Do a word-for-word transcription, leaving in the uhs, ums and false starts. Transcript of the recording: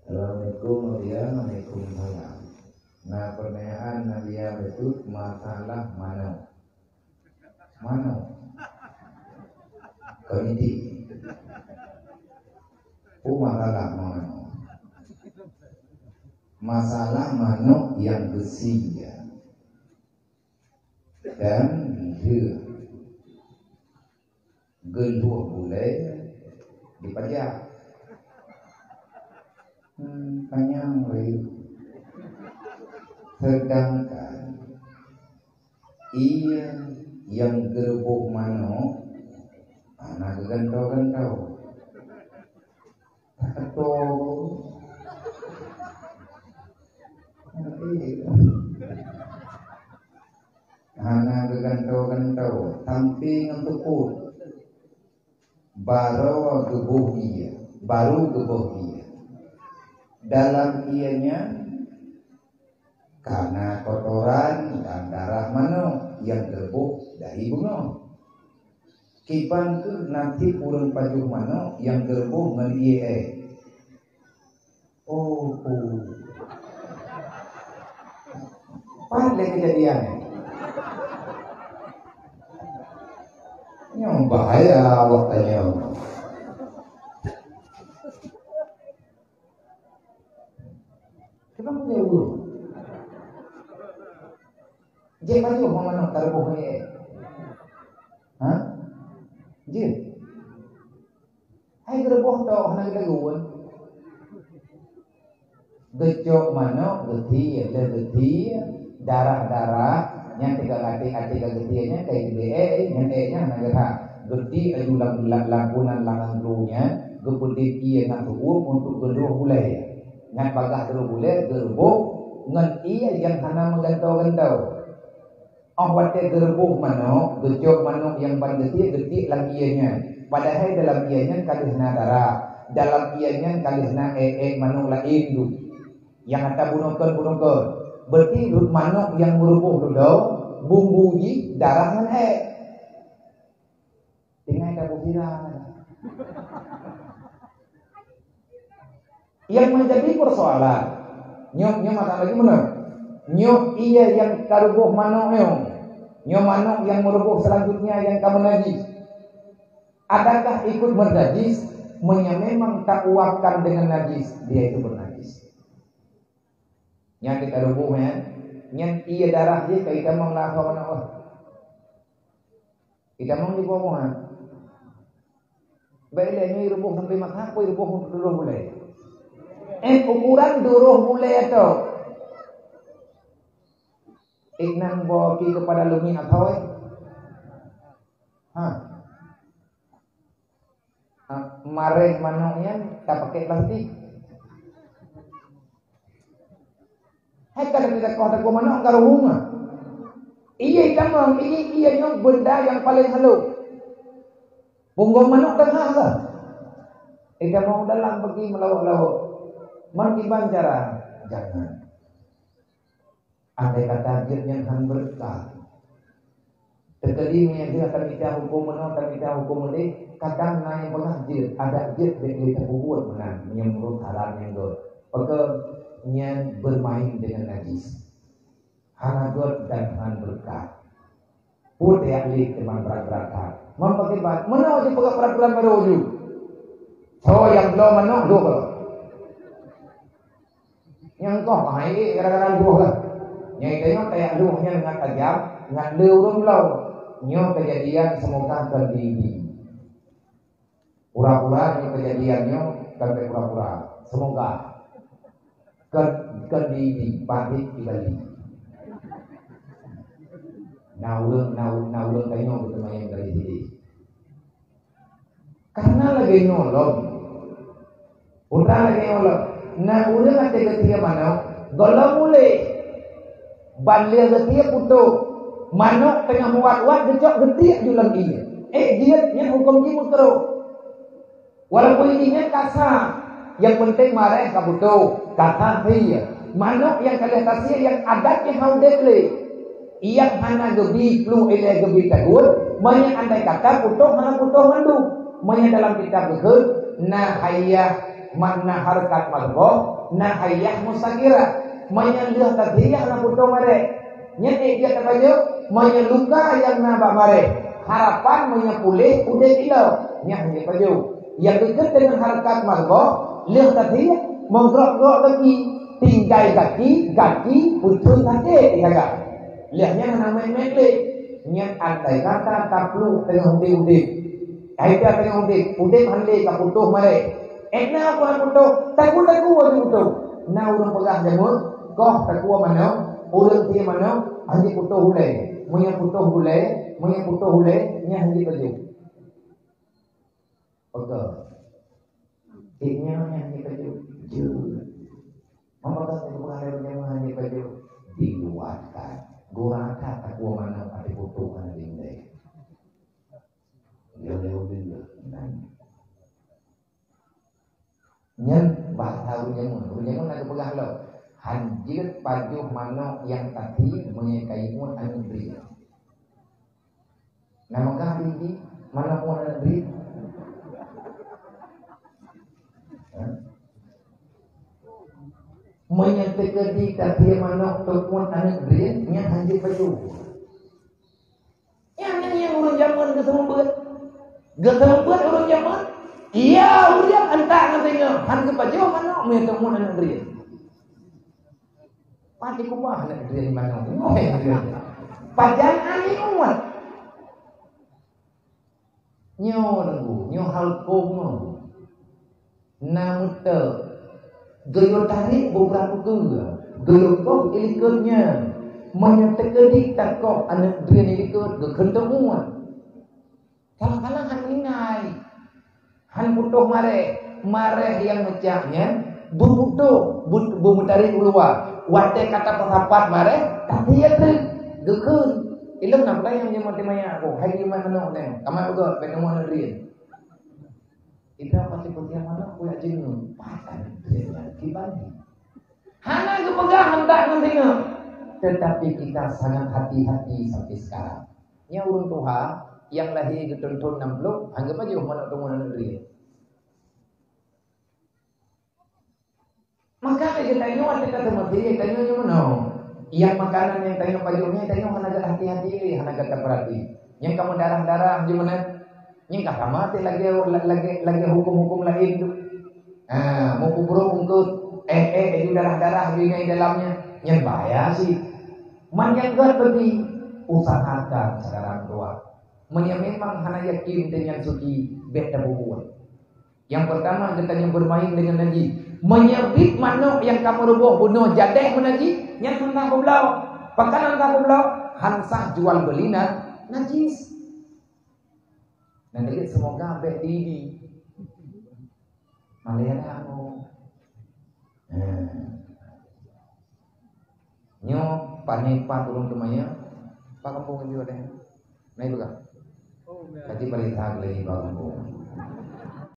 Assalamualaikum, Nadia. Waalaikumsalam. Nah, pertanyaan Nadia itu masalah manok. Manok. Komedi. Oh, masalah manok. Masalah manok yang gesia dan dia geuluh bulée dipajak. Hmm, panyang lé. Sedangkan ié nyang geureuboh manok hana geugantoe-gantoe. Takeutô. Hana geugantoe-gantoe, tampé ngon teupot. Baroe geuboh ié, baru geuboh ié. Dalam ié nyan kana kotoran dan darah manok nyang geureuboh dari beungoh. Kiban kheueh naseb ureuëng pajoh manok nyang geureuboh ngon ié ék. Oh, oh. Pat lé keujadian nyoe. Nyoe bahaya awak tanyoe. Kenapa dia urus? Jeuet pajoh manok taruboh ngon ié ék. Ha? Jeuet. Hai geureuboh tok hana geutagun. Geucok manok, geutie, lheueh geutie, darah-darah, nyan teuka até-até ka geutie nyan, ka geutie ék, nyan ék nyan hana geurhah. Geutie aju lam, lam, lam punan langang glu nyan, geupeudeh ié ngon teuuem untuk geuluh bulée. Nyan bagaih geuluh bulée, geureuboh ngon ié nyang hana meugantoe-gantoe. Óh watée geureuboh manok, geucok manok nyang ban geutie, geutiek lam ié nyan. Padahai dalam ié nyan ka lheueh na darah. Dalam ié nyan ka lheueh na ék-ék manok laén dum. Nyang ata bunoe kon, bunoe kon. Berarti manok nyang meureuboh dudoe, bumbu jih darah ngon ék. Tinggai ka bubira. Yang menjadi persoalan, nyoe, nyoe masalah lagi mana? Nyoe ié nyang ka ruboh manok nyoe. Nyoe manok nyang meureuboh selanjutnya nyang ka meunajis. Adakah ikut meunajis? Meunyoe memang tauapkan dengan najis, dia itu bernajis. Nyan ka ruboh nyan, nyan ié darah jih ka itamong lam asoe manok. Itamong di bawah. Baik lé nyoe ruboh sampai masa, pun ruboh untuk dulu boleh. Eh, ukuran duroh bulée tu. Inang boki kepada lumi atau eh? Ha. Ha, mareh manok nyan tapakai plastik. Hai ka dari dakoh-dakoh manok ka ruhung ah. Iya, itamong, ini iya nyoe benda yang paling halus. Punggong manok tengah lah. Itamong dalam bagi melawak-lawak. Man kiban cara? Jangan. Andai kata jeuet nyan han beureukat. Teukeudi meunyoe jeuet tamita huköm meunoe, tamita huköm meudeh, kadang na nyang peugah jeuet, adak jeuet bék lé tapeubuet meunan, meunyoe meunurot haram nyang göt. Pakon nyan bermain dengan najis. Hana göt dan han beureukat. Peue tajak lé teuma brat-brat that. Mam pakai bat, meunoe jipeugah peraturan baru ju. Soe nyang bloe manok, dua bloe. Nyang koh hai gara-gara luh lah. Nyang tanyoe tajak luh nyan ngat tajam, ngat le ureuëng bloe. Nyoe kejadian semoga kon di-, di. Pura-pura nyoe kejadian nyoe, kon pura-pura. Semoga. Kon, kon di, di pabrik di Bali. Na ureuëng, na, na ureuëng tanyoe geuteumanyong dari sini. Karena lagée nyoe lom. Putra lagée nyoe lom. Na ureuëng até geutie manok, gohlom ulée. Ban lé geutie putôh. Manok teungoh muat-uat geucok geutiek ju lam ié. Eh, jeuet nyan huköm jih meukruh. Walaupun ini nyan kasa, yang penting mareh ka putôh, kasa sie. Manok nyang ka lheueh tasie nyang adat nyang hana udeb lé. Nyang hana geubi plueng ilée geubi tagun, meunyoe andai kata putôh hana putôh mandum. Meunyoe dalam kitab geukheun, na hayah makna hareukat madhoh, Na hayah musagira, meunyoe lheueh tadhiyah na putôh mareh. Nyan ék jeuet tapajoh, meunyoe luka nyang na bak mareh. Harapan meunyoe puléh udeb ilom, nyan hana jipajoh. Nyang dikeue deungon hareukat margoh, lheueh tadhiyah, meugrok-grok gaki, tinggai gaki, gaki putôh sakét di gaga. Lheueh nyan hana meuet-meuet lé. Nyan andai kata taplueng teungoh udeb-udeb. Hai ka teungoh udeb, udeb han lé ka putôh mareh. Ék na peue putôh, taku-taku aju putôh. Na ureuëng peugah jameun, koh takue manok, ureuëng sie manok, han jiputôh ulée. Meunyoe putôh ulée, meunyoe putôh ulée, nyan han jipajoh. Peugah. Ék nyan han jipajoh. Jeuet. Mama ka peugah lé ureuëng jameun han jipajoh. Diluatkan. Gura that takue manok, até putôh hana lé ulée. Nyan bahasa ureuëng jameun. Ureuëng jameun na geupeugah lom, han jeuet pajoh manok nyang tatie meunyoe ka jimuet aneuëk drien. Na meugah di, di manok muet aneuëk drien? Hah? Meunyoe teukeudi tatie manok teumuet aneuëk drien, nyan han jeuet pajoh. Nyan, nyan, nyan ureuëng jameun geuseumeubeuet. Geuseumeubeuet ureuëng jameun. Iya, ureuëng antak ngon teungoh. Han geupajoh manok meunyoe teumuet aneuëk drien. Pati kubah aneuëk drien manok. Nyoe drien. Pajan aneuëk umat. Nyoe nunggu, nyoe hal kông nyoe. Na meuteuk, geuyue tarek beubra keue, geuyue gob ilikot nyan. Meunyoe teukeudi takob aneuëk drien ilikot, geukheun teumuet. Kadang-kadang han meuninggai, han putôh mareh, mareh nyang meucak nyan beuputôh, beu-, beumeutarek u luwa. Watée ka tapeusapat mareh, tapi ya treuk geukheun. Ilong na peugah nyang jeuet maté manyak aku, hai jeuet manok nyoe, kamat beugöt, bèk teumuet aneuëk drien. Kita pasti putih manok, kuyak jeungeum. Pakai dia lagi balik. Hana geupeugah handak ngon singoh. Tetapi kita sangat hati-hati sampai sekarang. Nyan ureuëng tuha nyang lahé geuthon-thon nam ploh, han geupajoh manok teumuet aneuëk drien. Maka lé geutanyoe watée ka teumeuté, tanyoe nyoe meunoe. Nyang makanan nyang tanyoe pajoh nyan, tanyoe hana gata hati-hati lé, hana gata peurati. Nyang ka meudarah-darah jeuet meunan, nyang ka sama teuh lagée, lagée, lagée huköm-huköm laén tu. Ha, meupubrok eungkôt, eh, eh, eh, darah-darah jeuet nyan di dalam nyan, nyan bahaya cit. Man nyang gét beuti, usahakan sekarang dua. Meunyoe memang hana yakin deungon suci, bèk tapeubuet. Nyang peurtama, geutanyoe beumain deungon najih. Meunyoe biet manok nyang ka meuruboh bunoe jadéh meunajih, nyan han sah peubloe. Pakon han sah peubloe? Han sah jual beuli na-, najih. Nyang keuneuk seumoga bèk di-, di. Malèe na aku. Nah. Nyoe pané pat ureuëng teumanyong, pat kampung jih watée nyan? Na ipeugah? Berarti paling that lagi pat kampung.